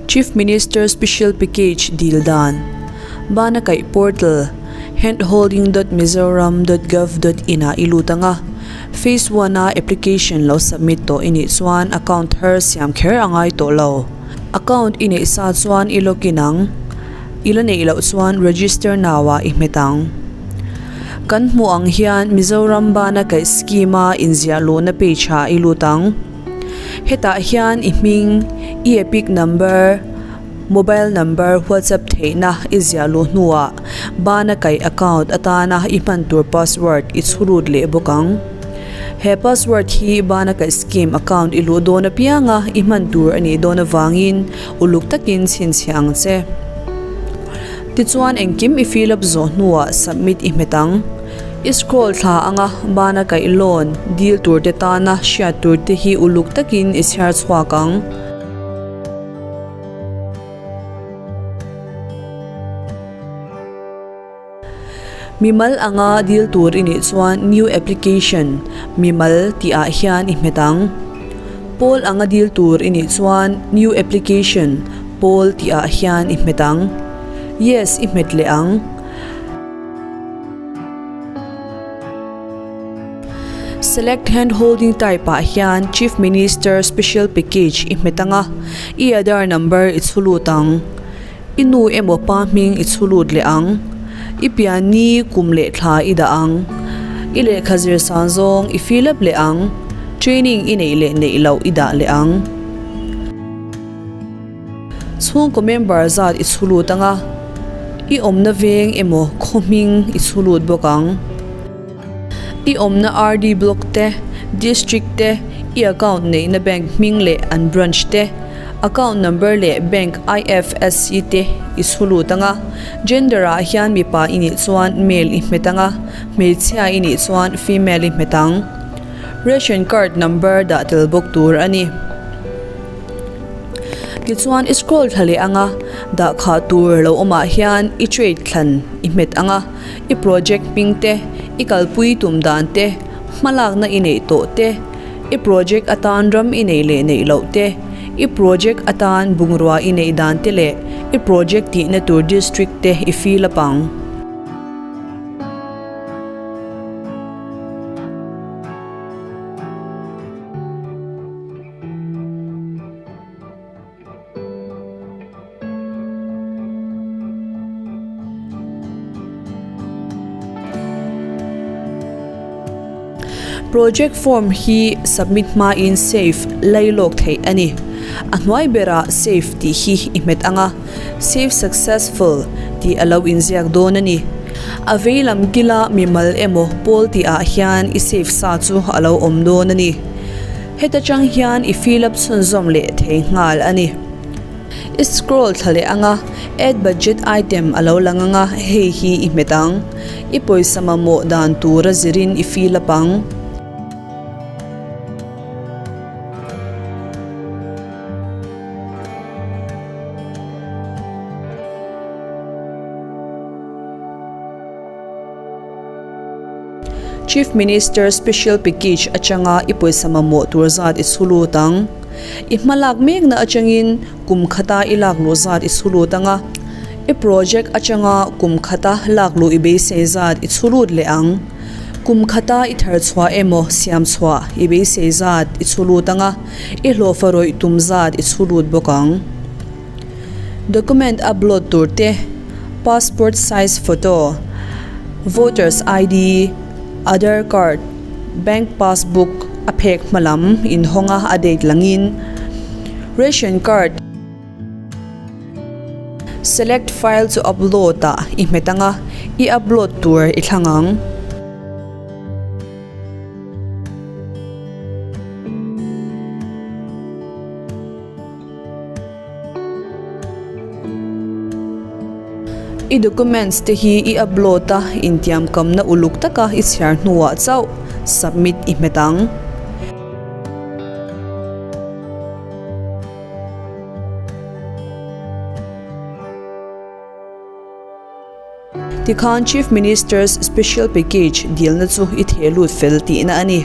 Chief Minister Special Package dil dan Bana Kaih Portal handholding dot mizoram dot gov dot in ah i lut ang a, Phase one a application lo submit tawh i nih chuan account thar siam kher a ngai tawh lo. Account i neih sa chuan i login ang, i la neih loh chuan register now ah i hmet ang. Kan hmuh ang hian Mizoram Bana Kaih Scheme a inziah luhna page ah i lut ang. Hetah hian i hming, i epic number, mobile number, whatsapp theihna i ziah luh hnuah bana kaih account atana i hman tur password i chhurut leh bawk ang. He password hi bana kaih scheme account i luh dawn apianga i hman tur a nih dawn avangin uluk takin chhinchhiah ang che. Tichuan engkim i fill up zawh hnuah submit i hmet ang. I scroll thla anga bana kaih loan dil tur te tana hriat tur te hi uluk takin i chhiar chhuak ang. Mimal anga dil tur i nih chuan new application, mimal tih ah hian i hmet ang. Pawl anga dil tur i nih chuan new application, pawl tih ah hian i hmet ang. Yes i hmet leh ang. Select Hand Holding Type ah hian Chief Minister Special Package i hmet ang a, i Aadhaar number i chhu lut ang. I nu emaw pa hming i chhu lut leh ang. I pian ni kum leh thla i dah ang. I lehkha zir san zawng i fill up leh ang. Training i neih leh neih loh i dah leh ang. Chhungkaw member zat i chhu lut ang a, i awmna veng emaw khaw hming i chhu lut bawk ang. I awmna RD block te, district te, i account neihna bank hming leh an branch te, account number leh bank IFSC te i chhu lut ang a. Gender ah hian mipa i nih chuan male i hmet ang a, hmeichhia i nih chuan female i hmet ang. Ration card number dah tel bawk tur a ni. Tichuan i scroll thla leh anga dah khah tur lo awmah hian i trade thlan i hmet anga i project hming te, i kalpui tum dan te, hmalakna i neih tawh te, i project atan ram i neih leh neih loh te, i project atan bungrua i neih dan te leh i project tihna tur district te i fill up ang. Project form hi submit hmain save lai lawk theih a ni. A hnuai berah save tih hi i hmet ang a, save successful tih a lo inziak dawn a ni. A vei lam kila mimal emaw pawl tihah hian i save sa chu a lo awm dawn a ni. Heta chang hian i fill up chhunzawm leh thei nghal a ni. I scroll thla leh ang a, add budget item a lo lang ang a, hei hi i hmet ang. I pawisa mamawh dan tura zirin i fill up ang. Chief Minister Special Package atanga i pawisa mamawh tur zat i chhu lut ang. I hmalak mekna atangin kum khata i lak luh zat i chhu lut ang a, i project atanga kum khata lak luh i beisei zat i chhu lut leh ang. Kum khata i thar chhuah emaw siam chhuah i beisei zat i chhu lut ang a, i hlawhfa rawih tum zat i chhu lut bawk ang. Document upload tur te, passport size photo, voters ID, Aadhaar card, bank passbook a phek hma lam inhawng a a date langin, ration card, Select file chu upload ah i hmet ang a, i upload tur i thlang ang. I documents te hi i upload a intiamkamna uluk taka i chhiar hnuah chauh submit i hmet ang. Tikhan Chief Minister's Special Package dilna chu i theh lut fel tihna a ni.